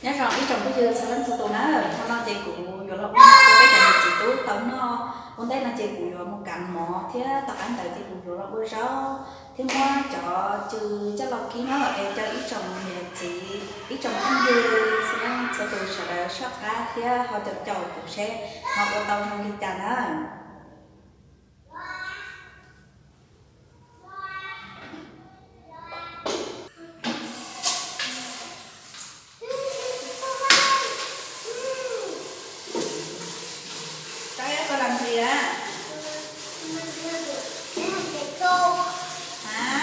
Nyob zoo ib tsoom phooj ywg txhua leej txhua tus na, hnub no ces kuv yuav los ua mov rau peb cov niam txiv tub tau noj. Ua ntej no ces kuv yuav mus kav mov thiab tom qab ntawd ces kuv yuav los ua zaub thiab muab cov cw coj los kib no es rau ib tsoom niam txiv ib tsoom phooj ywg txhua leej txhua tus sawv daws soj qab thiab ho caum caum kuv seb ho ua tau zoo li cas na. Cháu bé, con làm gì đấy? Hả?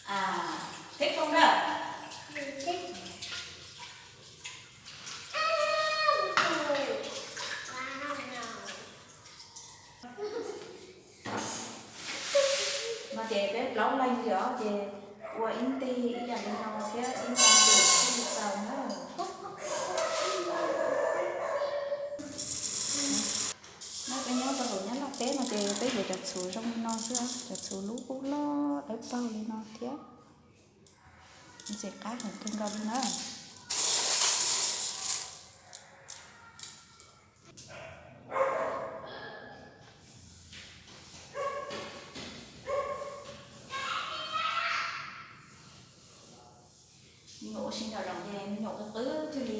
À, thích không đó? No ces peb plaub leeg li os ces ua ib nti ib yam li no thiab ib no ces thiaj li txaus na. No peb nyob rau hauv Nyab Laj teb no ces peb yuav cov txhuv zoo li no xwb, cov txhuv lub qub loj dawb paug li no thiab ntxim qab heev kawg nkaus li na. Me nyuam ua si nraum zoov ces me nyuam qw qw kawg li.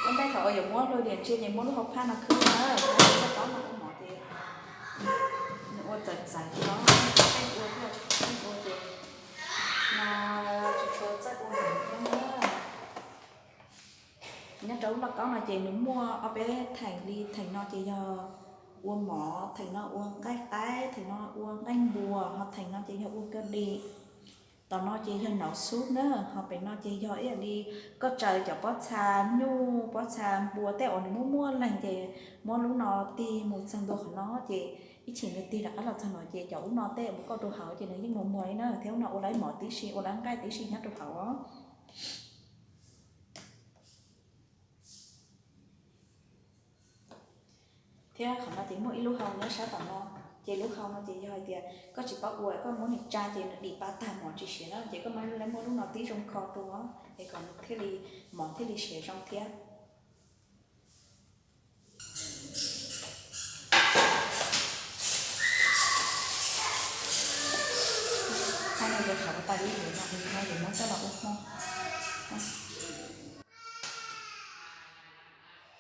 Ua ntej thaum uas yuav muab hlua diam ntsia ces muab lub hauv phaj no khwb na, lub taub no ua mov ces nws ua txawv txawv li no, ua thiab ua ces no tsis tshua txawj ua heev thiab na. Nyob rau lub lauj kaub no ces nws muaj ob peb theem li, theem no ces yog ua mov, theem no ua nqaij qaib, theem no ua nqaij npua, ho theem no ces yog ua kawg dim. Tom no ces yog nov xub na, ho pem no ces yog ib yam li koj tsaws cov pob txha nyuj pob txha npua tej uas nws muaj muaj leeg ces muab lub no tig mus txog ntua qhov no ces ib chim nws tig rov qab los txog no ces cov ub no tej uas koj rau hauv ces nws yeej muag muag li na, thiab lub no ua lawv mov tib si ua lawv nqaij tib si nyob rau hauv os. Thiab qhov no ces muaj ib lub hau nyob sab tom no, ces lub hau no ces yog hais tias koj tsis paub ua koj muab nws tsa ces nws dim pa tag mov tsis siav na, ces koj mam li muab lub no tib zoo kho rau es kom nws thiaj li, mov thiaj li siav zoo thiab. Qhov no yuav thov tas li no, no yuav muab coj los ua hmo.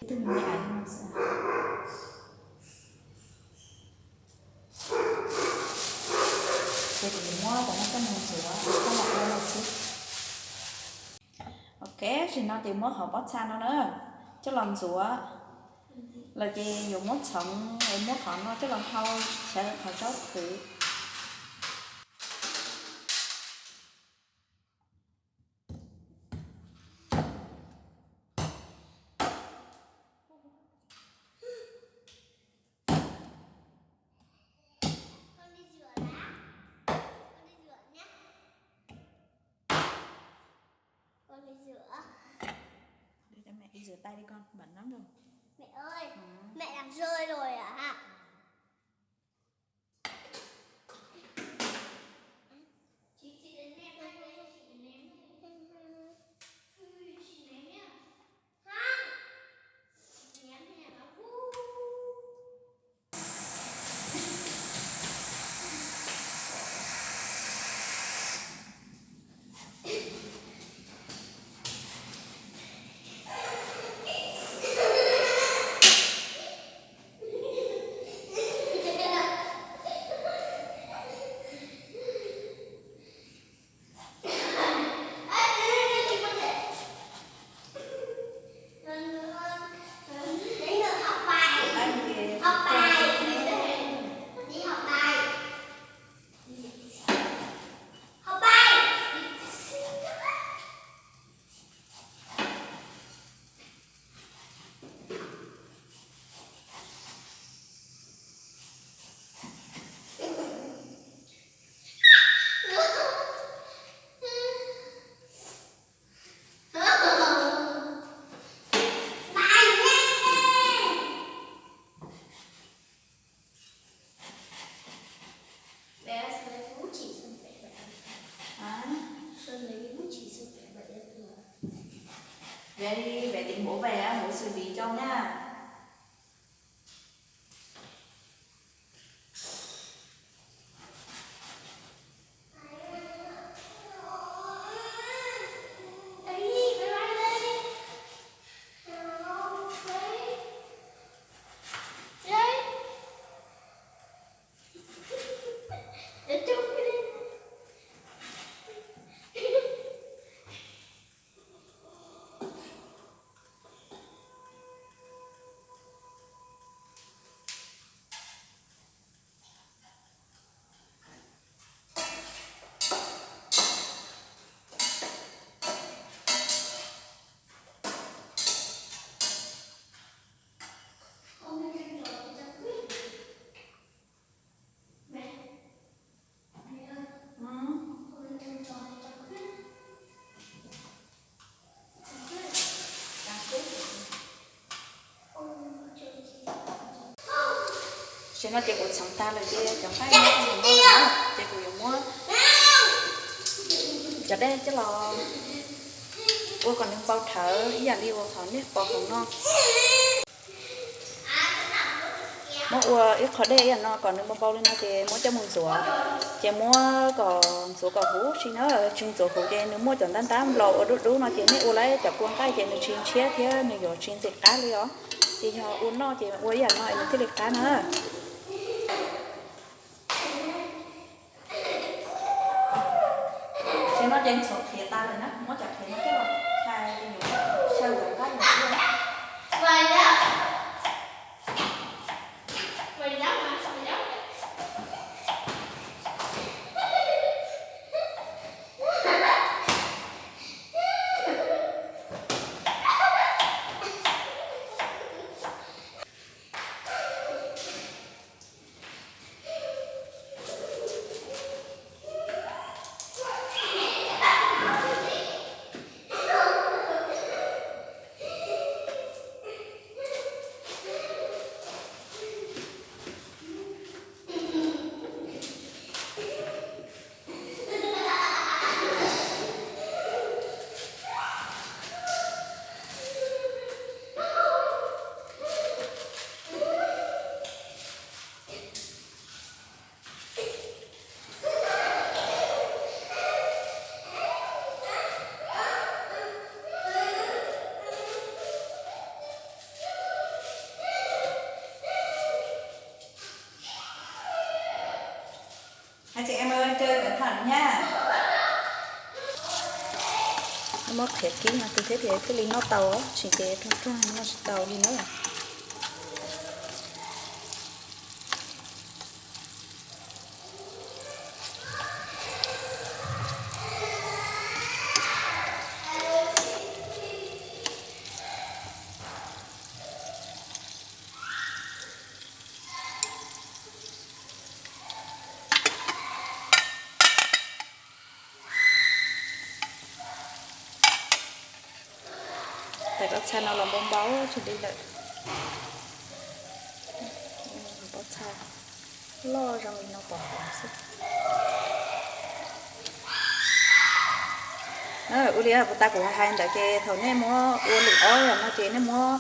Ib tug me me ais no xwb. Ces kuv yuav muab cov no coj mus ntxuav coj los ua lawm xwb. Ok, tam sim no ces muab qhov pob txha no na coj los ntxuav lawm ces yuav muab txhoov, muab qhov no coj los hau sawv qhov zaub khwv. Con đi rửa. Để cho mẹ đi rửa tay đi con, bẩn lắm rồi. Mẹ ơi, ừ, mẹ làm rơi rồi ạ. Chị, chị để nêm đây, chị để nêm. Chị nêm nhá. Hả? Chị nêm thế này nó Ces no ces kuv txhoov tag lawm ces cov nqaij no tag nrho lawm na, ces kuv yuav muab cov dej coj los ua kom nws npau rhawv ib yam li uas qhov nej pom hauv no. Muab ua ib qho dej ib yam no kom nws npau npau li no ces muab coj mus ntxuav. Ces muab kom ntxuav kom huv si na, tsis ntxuav huv ces nws muaj cov ntab ntab nplos ua dub dub no ces nej ua lawm cov kua nqaij ces nws tsis ntshiab thiab nws yuav tsis ntxim qab li os. Ces yog ua noj ces ua ib yam no es nws thiaj li qab na. Ces no ces ntxuav qhiav tas lawm na, muab cov qhiav no coj los khai ces yuav xyaw cov nqaij yuav xyaw. Hai chị em ơi, chơi cẩn thận nha. Muab qhiav kib no tus thiab ces thiaj li noj tau, tsis ces rog rog noj tsis tau li na. Tais pob txha no los npau npau tsis li lawm. Pob txha loj zoo li no pom pom xwb. Ua li kuv tas kuv hais ntawd ces thaum nej muab ua lwm ob yam no ces nej muab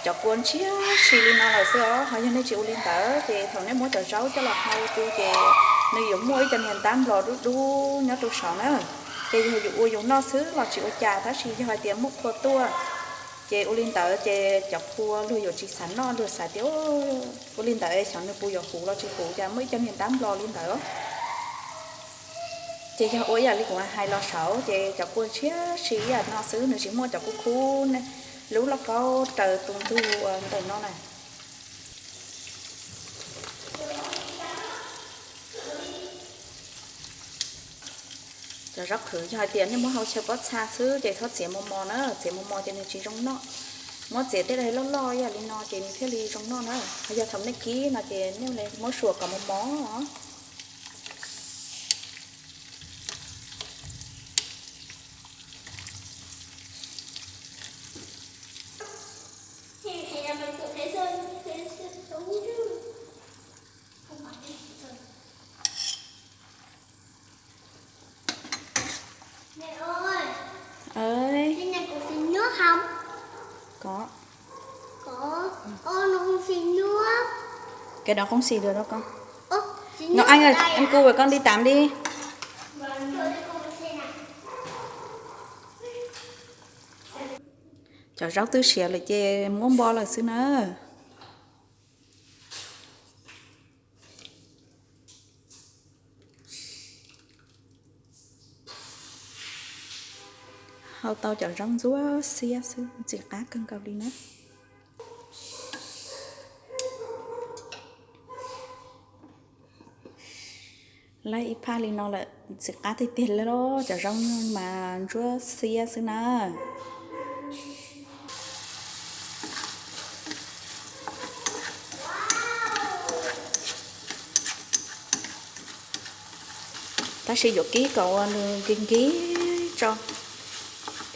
cov kua ntshiab si li no lawm xwb os. Ho yog nej tsis ua li ntawd ces thaum nej muab cov zaub coj los hau tu ces nws yuav muaj ib co niag ntab nplos dub dub nyob rau saud na. Ces yog yus ua yus noj xwb los tsis ua cas, tab sis yog hais tias muaj qhua tuaj ces ua li ntawd ces cov qhua luag yuav tsis xav noj, luag xav tias ua li ntawd xyov nws puas yuav huv los tsis huv, cas muaj ib co niag ntab nplos li ntawd. Ces yog ua ib yam li kuv hais los saud ces cov kua ntshiab si ib yam no xwb, nws tsis muaj cov kub khub lub lauj kaub raws tus ntug ua ntawm no na. Cov zaub qhwv yog hais tias nej muab hau chaw pob txha xwb ces txhob txiav mos mos na, txiav mos mos ces nws tsis zoo noj. Muab txiav tej daim loj loj ib yam li no ces nws thiaj li zoo noj na. Ho yog thaum nej kib no ces nej muab suas kom mos mos. Ơi. Có. Có. Ô, nó không xì nước. Cái đó không xì được đâu con. Ơ, xì nước ở đây à? Ngọc Anh ơi, em cu với con đi tắm đi. Vâng, thôi, để con đi xem nào. Cov zaub twb siav lawm ces muab npo lawm xwb na. Hau tau cov zaub ntxuav xiab xwb, ntxim qab kawg nkaus li na. Laib ib phaj li no lawm, ntxim qab tiag tiag li lauj, cov zaub mas ntsuab xiab xwb na. Tab sis yuav kib kom uas nws nkig nkig tso,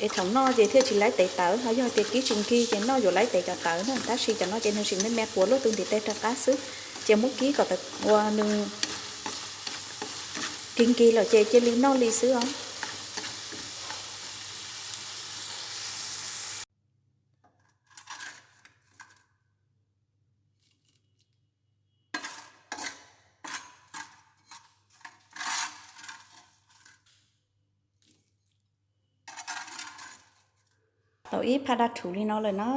es thaum noj ces thiaj tsis laib tes tawv, ho yog tias kib tsis nkig ces noj yuav laib tes cov tawv na. Tab sis cov no ces nws sim me me quav luaj tus ntiv tes rov qab xwb. Ces muab kib kom ua nws kis nkig lawm ces cia li noj li xwb os. Tau ib phaj daj rhuv li no lawm na,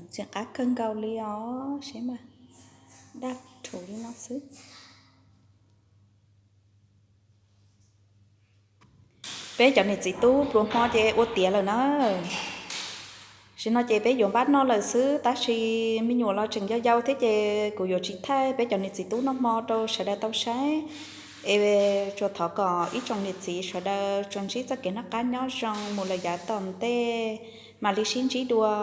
ntxim qab kawg nkaus li os, seb mas, daj rhuv li no xwb. Peb cov niam txiv tub pluas hmo ces ua tiav lawm na. Tam sim no ces peb yuav npaj noj lawm xwb, tab sis me nyuam los tseem yau yau thiab ces kuv yuav tsis thaij peb cov niam txiv tub noj hmo rau sawv daws tau saib. Es tsuas thov kom ib tsoom niam txiv sawv daws tsuas ntsib txoj kev noj qab nyob zoo mus lawm yav tom ntej, mam li sib ntsib dua.